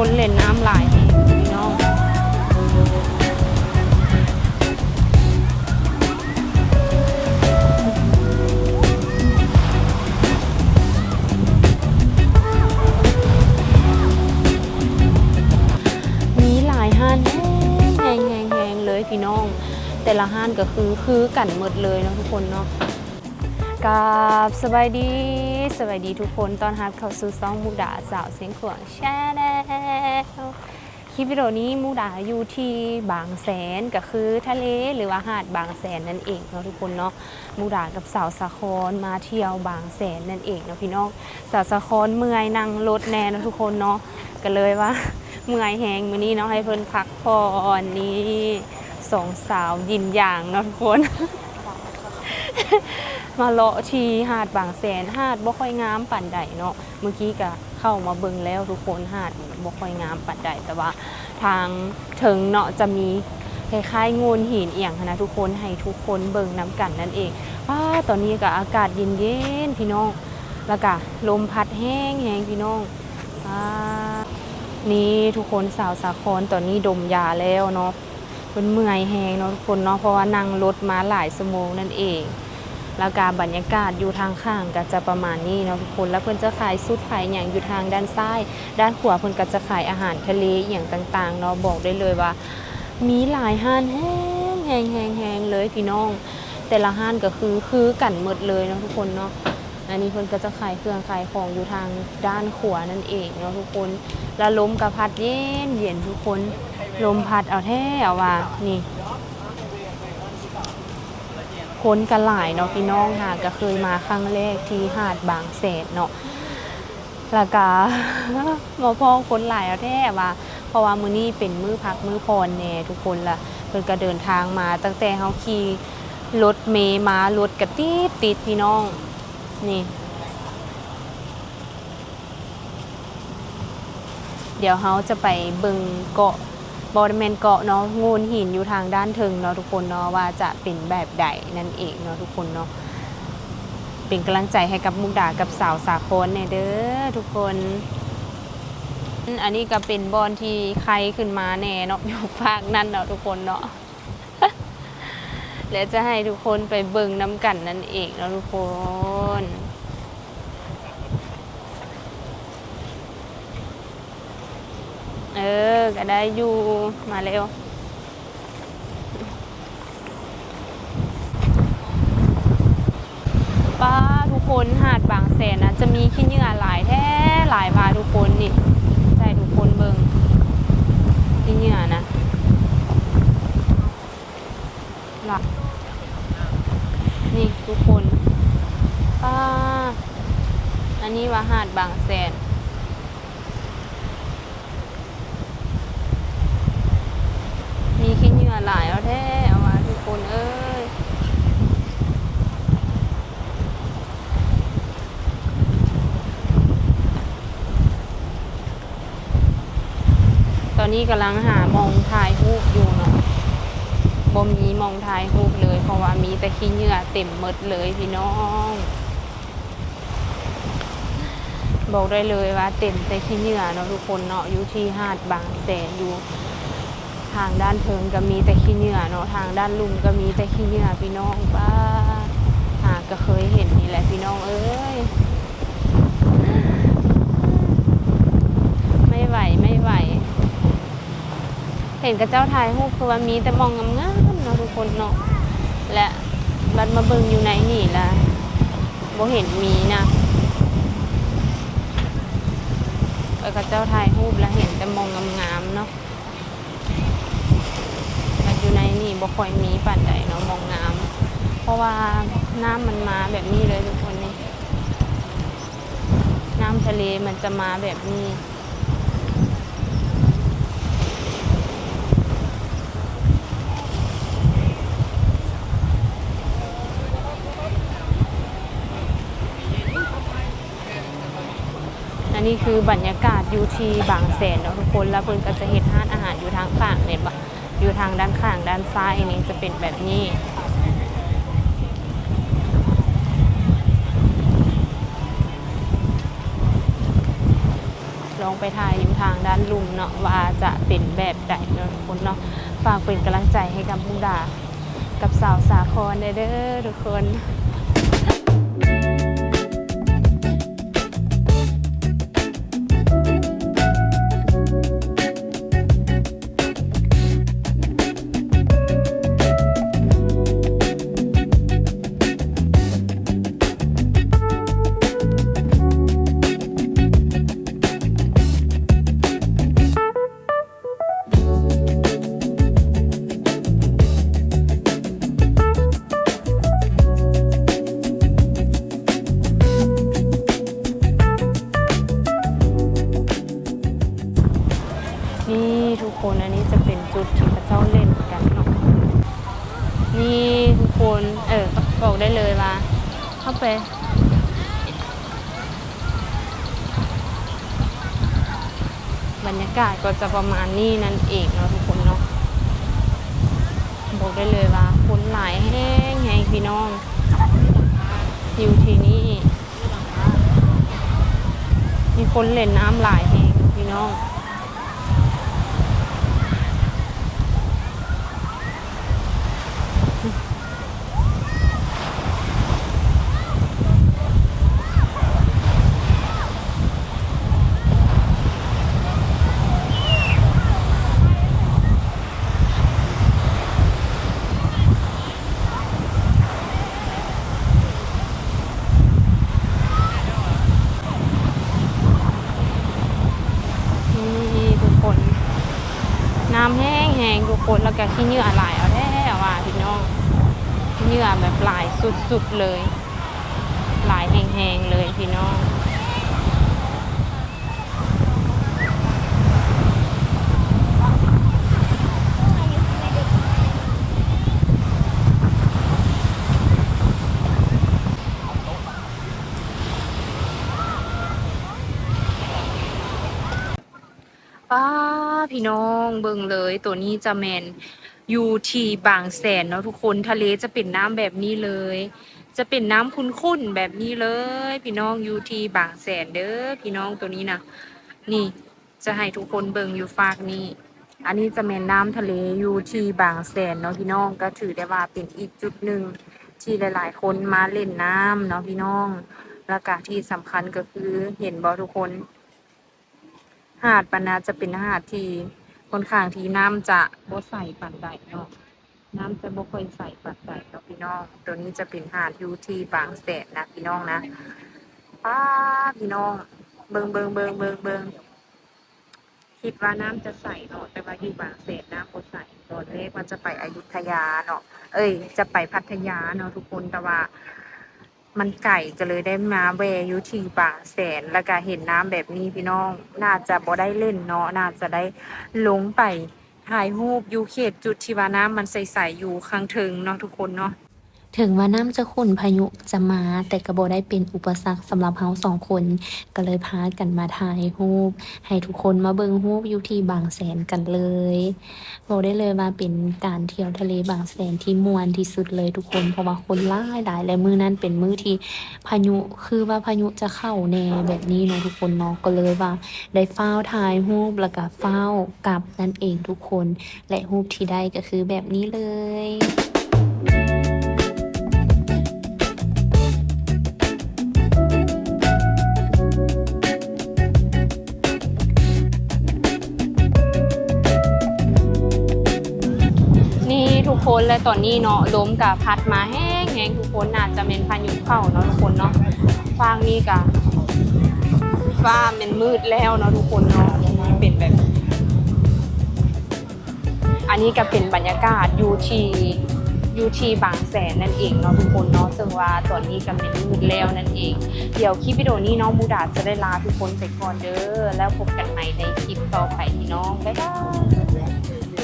ຄົນຫຼິ້ນນ້ຳຫຼາຍແຮງພີ່ນ້ອງ. ມີຫຼາຍຮ້ານແຮງໆໆໆເລີຍພີ່ນ້ອງ, ແຕ່ລະຮ້ານກໍຄື ຄືກັນໝົດເລີຍເນາະທຸກຄົນເນາະ. ກາບສະບາຍດີ ສະບາຍດີທຸກຄົນ, ຕ້ອນຮັບເຂົ້າສູ່ຊ່ອງມຸກດາສາວຊຽງຂວາງ Channel. ຄລິບວິດີໂອນີ້ມຸກດາຢູ່ທີ່ບາງແສນ ກໍຄືທະເລ ຫຼືວ່າຫາດບາງແສນນັ້ນເອງເນາະທຸກຄົນເນາະ. ມຸກດາກັບສາວສາຄອນມາທ່ຽວບາງແສນນັ້ນເອງເນາະພີ່ນ້ອງ. ສາວສາຄອນເມື່ອຍນັ່ງລົດແດ່ເນາະທຸກຄົນເນາະ, ກໍເລີຍວ່າເມື່ອຍແຮງມື້ນີ້ເນາະ ໃຫ້ເພິ່ນພັກຜ່ອນ. ນີ້ສອງສາວຢິນຢາງເນາະທຸກຄົນ ມາເລາະທີ່ຫາດບາງແສນ. ຫາດບໍ່ຄ່ອຍງາມປານໃດເນາະ, ມື້ກີ້ກະເຂົ້າມາເບິ່ງແລ້ວທຸກຄົນ ຫາດບໍ່ຄ່ອຍງາມປານໃດ, ແຕ່ວ່າທາງເທິງເນາະ ຈະມີຄ້າຍໆໂງ່ນຫີນອີ່ຫຍັງຫັ້ນນະທຸກຄົນ ໃຫ້ທຸກຄົນເບິ່ງນຳກັນນັ້ນເອງ. ປ້າ ຕອນນີ້ກະອາກາດເຢັນໆ ພີ່ນ້ອງ, ແລ້ວກະລົມພັດແຮງໆ ພີ່ນ້ອງ. ປ້າ ນີ້ທຸກຄົນ ສາວສາຄອນຕອນນີ້ດົມຢາແລ້ວເນາະ. ເພິ່ນເມື່ອຍແຮງເນາະທຸກຄົນເນາະ ເພາະວ່ານັ່ງລົດມາຫຼາຍຊົ່ວໂມງນັ້ນເອງ. ແລ້ວກະບັນຍາກາດຢູ່ທາງຂ້າງກໍຈະປະມານນີ້ເນາະທຸກຄົນ. ແລ້ວເພິ່ນຈະຂາຍຊຸດຂາຍຫຍັງຢູ່ທາງດ້ານຊ້າຍ, ດ້ານຂວາເພິ່ນກໍຈະຂາຍອາຫານທະເລອີ່ຫຍັງຕ່າງໆເນາະ. ບອກໄດ້ເລີຍວ່າມີຫຼາຍຮ້ານແຮງໆໆໆເລີຍພີ່ນ້ອງ, ແຕ່ລະຮ້ານກໍຄື ຄືກັນໝົດເລີຍເນາະທຸກຄົນເນາະ. ອັນນີ້ເພິ່ນກໍຈະຂາຍເຄື່ອງຂາຍຂອງຢູ່ທາງດ້ານຂວານັ້ນເອງເນາະທຸກຄົນ. ແລ້ວລົມກໍພັດເຢັນໆ ທຸກຄົນ, ລົມພັດເອົາແທ້ເອົາວ່າ. ນີ້ ຄົນກໍຫຼາຍເນາະພີ່ນ້ອງ, ຫາກໍເຄີຍມາຄັ້ງແລກທີ່ຫາດບາງແສນເນາະ, ແລ້ວກໍມາພໍ້ຄົນຫຼາຍເອົາແທ້ວ່າ, ເພາະວ່າມື້ນີ້ເປັນມື້ພັກມື້ຜ່ອນແດ່ທຸກຄົນ. ລະເພິ່ນກໍເດີນທາງມາ ຕັ້ງແຕ່ເຮົາຂີ່ລົດເມມາ ລົດກໍຕິດໆ ພີ່ນ້ອງ. ນີ້ ດຽວເຮົາຈະໄປເບິ່ງເກາະ, ບໍ່ແມ່ນເກາະເນາະ, ໂງ່ນຫີນຢູ່ທາງດ້ານເທິງເນາະທຸກຄົນເນາະ ວ່າຈະເປັນແບບໃດນັ້ນເອງເນາະທຸກຄົນເນາະ. ເປັນກຳລັງໃຈໃຫ້ກັບມຸກດາກັບສາວສາຄອນແດ່ເດີທຸກຄົນ. ອັນນີ້ກໍເປັນບ່ອນທີ່ໄຄຂຶ້ນມາແດ່ເນາະ ຢູ່ຟາກນັ້ນເນາະທຸກຄົນເນາະ. ແລະຈະໃຫ້ທຸກຄົນໄປເບິ່ງນຳກັນນັ້ນເອງເນາະທຸກຄົນ. ເອີ ກໍໄດ້ຢູ່ ມາແລ້ວ. ປ້າ ທຸກຄົນ ຫາດບາງແສນນະ ຈະມີຂີ້ເຫຍື້ອຫຼາຍແທ້ ຫຼາຍວ່າທຸກຄົນ. ນີ້ ໃຫ້ທຸກຄົນເບິ່ງ ຂີ້ເຫຍື້ອນະ ລະ ນີ້ທຸກຄົນ ປ້າ ອັນນີ້ວ່າຫາດບາງແສນ. ມີຂີ້ເຫຍື້ອຫຼາຍເອົາແທ້ເອົາວ່າທຸກຄົນເອີຍ. ຕອນນີ້ກຳລັງຫາໝ່ອງຖ່າຍຮູບຢູ່ເນາະ, ບໍ່ມີໝ່ອງຖ່າຍຮູບເລີຍ ເພາະວ່າມີແຕ່ຂີ້ເຫຍື້ອເຕັມໝົດເລີຍພີ່ນ້ອງ. ບອກໄດ້ເລີຍວ່າເຕັມແຕ່ຂີ້ເຫຍື້ອເນາະທຸກຄົນເນາະ, ຢູ່ທີ່ຫາດບາງແສນ ຢູ່ທາງດ້ານເທິງກໍມີແຕ່ຂີ້ເຫຍື້ອເນາະ, ທາງດ້ານລຸ່ມກໍມີແຕ່ຂີ້ເຫຍື້ອພີ່ນ້ອງ. ປ້າ ຫາກໍເຄີຍເຫັນນີ້ແຫຼະພີ່ນ້ອງເອີຍ. ໄມ່ໄຫວ ໄມ່ໄຫວ. ເຫັນເຂົາເຈົ້າຖ່າຍຮູບຄືວ່າມີແຕ່ໝ່ອງງາມໆເນາະທຸກຄົນເນາະ, ແລະ ບັດມາເບິ່ງຢູ່ໃນນີ້ລະບໍ່ເຫັນມີນະ. ເອີ ເຂົາເຈົ້າຖ່າຍຮູບລະເຫັນແຕ່ໝ່ອງງາມໆເນາະ, ບັດຢູ່ໃນນີ້ບໍ່ຄ່ອຍມີປານໃດເນາະ ໝ່ອງງາມ, ເພາະວ່ານ້ຳມັນມາແບບນີ້ເລີຍທຸກຄົນ. ນີ້ ນ້ຳທະເລມັນຈະມາແບບນີ້. ອັນນີ້ຄືບັນຍາກາດຢູ່ທີ່ບາງແສນເນາະທຸກຄົນ, ແລ້ວເພິ່ນກໍຈະເຮັດຮ້ານອາຫານຢູ່ທາງຂ້າງ ເຫັນບໍ່? ຢູ່ທາງດ້ານຂ້າງ ດ້ານຊ້າຍນີ້ຈະເປັນແບບນີ້. ລໍ ອງໄປຖ່າຍຢູ່ທາງດ້ານລຸ່ມເນາະ ວ່າຈະເປັນແບບໃດເນາະທຸກຄົນເນາະ. ຝາກເປັນກຳລັງໃຈໃຫ້ກັບມຸກດາ ກັບສາວສາຄອນແດ່ເດີທຸກຄົນ. ນີ້ທຸກຄົນ ອັນນີ້ຈະເປັນຈຸດທີ່ເຂົາເຈົ້າເລ່ນກັນເນາະ. ນີ້ທຸກຄົນ ເອີ ບອກໄດ້ເລີຍວ່າເຂົ້າໄປ ບັນຍາກາດກໍຈະປະມານນີ້ນັ້ນເອງເນາະທຸກຄົນເນາະ. ບອກໄດ້ເລີຍວ່າຄົນຫຼາຍແຮງໆ ພີ່ນ້ອງ ຢູ່ທີ່ນີ້ ມີຄົນເລ່ນນ້ຳຫຼາຍແຮງພີ່ນ້ອງ. ນີ້ທຸກຄົນ ນ້ຳແຮງໆ ທຸກຄົນ ແລ້ວກະຂີ້ເຫຍື້ອຫຼາຍເອົາແທ້ວ່າພີ່ນ້ອງ ຂີ້ເຫຍື້ອແບບຫຼາຍສຸດໆ ເລີຍ ຫຼາຍແຮງໆ ເລີຍພີ່ນ້ອງ. ປ້າ ພີ່ນ້ອງເບິ່ງເລີຍ ໂຕນີ້ຈະແມ່ນຢູ່ທີ່ບາງແສນເນາະທຸກຄົນ ທະເລຈະເປັນນ້ຳແບບນີ້ເລີຍ ຈະເປັນນ້ຳຂຸ້ນໆ ແບບນີ້ເລີຍພີ່ນ້ອງ ຢູ່ທີ່ບາງແສນເດີພີ່ນ້ອງ ໂຕນີ້ນະ ນີ້ ຈະໃຫ້ທຸກຄົນເບິ່ງຢູ່ຟາກນີ້ ອັນນີ້ຈະແມ່ນນ້ຳທະເລຢູ່ທີ່ບາງແສນເນາະພີ່ນ້ອງ ກໍຖືໄດ້ວ່າເປັນອີກຈຸດໜຶ່ງທີ່ຫຼາຍໆຄົນມາຫຼິ້ນນ້ຳເນາະພີ່ນ້ອງ ແລ້ວກະທີ່ສຳຄັນກໍຄື ເຫັນບໍ່ທຸກຄົນ ຫາດມັນນະຈະເປັນຫາດທີ່ຂ້ອນຂ້າງທີ່ນ້ຳຈະບໍ່ໃສປານໃດເນາະ ນ້ຳຈະບໍ່ຄ່ອຍໃສປານໃດເນາະພີ່ນ້ອງ ໂຕນີ້ຈະເປັນຫາດຢູ່ທີ່ບາງແສນນະພີ່ນ້ອງນະ ປ້າ ພີ່ນ້ອງ ເບິ່ງໆ ເບິ່ງໆ ຄິດວ່ານ້ຳຈະໃສເນາະ ແຕ່ວ່າຢູ່ບາງແສນນ້ຳບໍ່ໃສ ຕອນແລກວ່າຈະໄປອະຍຸດທະຍາເນາະ ເອີຍ ຈະໄປພັດທະຍາເນາະທຸກຄົນ ແຕ່ວ່າມັນໄກ ກໍເລີຍໄດ້ມາແວ່ຢູ່ທີ່ບາງແສນ ແລ້ວກະເຫັນນ້ຳແບບນີ້ພີ່ນ້ອງ ໜ້າຈະບໍ່ໄດ້ຫຼິ້ນເນາະ ໜ້າຈະໄດ້ລົງໄປຖ່າຍຮູບຢູ່ເຂດຈຸດທີ່ວ່ານ້ຳມັນໃສໆ ຢູ່ຂ້າງເທິງເນາະທຸກຄົນເນາະ. ເຖິງວ່ານ້ຳຈະຂຸ້ນ ພາຍຸຈະມາ ແຕ່ກໍບໍ່ໄດ້ເປັນອຸປະສັກສຳລັບເຮົາສອງຄົນ ກໍເລີຍພາກັນມາຖ່າຍຮູບ ໃຫ້ທຸກຄົນມາເບິ່ງຮູບຢູ່ທີ່ບາງແສນກັນເລີຍ. ເວົ້າໄດ້ເລີຍວ່າເປັນການທ່ຽວທະເລບາງແສນທີ່ມ່ວນທີ່ສຸດເລີຍທຸກຄົນ ເພາະວ່າຄົນຫຼາຍໆ ແລະ ມື້ນັ້ນເປັນມື້ທີ່ພາຍຸ ຄືວ່າພາຍຸຈະເຂົ້າແດ່ແບບນີ້ເນາະທຸກຄົນເນາະ ກໍເລີຍວ່າໄດ້ຟ້າວຖ່າຍຮູບ ແລ້ວກໍຟ້າວກັບນັ້ນເອງທຸກຄົນ. ແລະ ຮູບທີ່ໄດ້ກໍຄືແບບນີ້ເລີຍ. ນີ້ທຸກຄົນ ແລະ ຕອນນີ້ເນາະ ລົມກະພັດມາແຮງໆ ທຸກຄົນ ໜ້າຈະແມ່ນພາຍຸເຂົ້າເນາະທຸກຄົນເນາະ. ຟາກນີ້ກະຟ້າແມ່ນມືດແລ້ວເນາະທຸກຄົນເນາະ ເປັນແບບ ອັນນີ້ກໍເປັນບັນຍາກາດຢູ່ທີ່ ຢູ່ທີ່ບາງແສນນັ້ນເອງເນາະທຸກຄົນເນາະ ເຊິ່ງວ່າຕອນນີ້ກໍແມ່ນມືດແລ້ວນັ້ນເອງ. ດຽວຄລິບວິດີໂອນີ້ເນາະ ມຸກດາຈະໄດ້ລາທຸກຄົນໄປກ່ອນເດີ ແລ້ວພົບກັນໃໝ່ໃນຄລິບຕໍ່ໄປພີ່ນ້ອງ ບາຍບາຍ.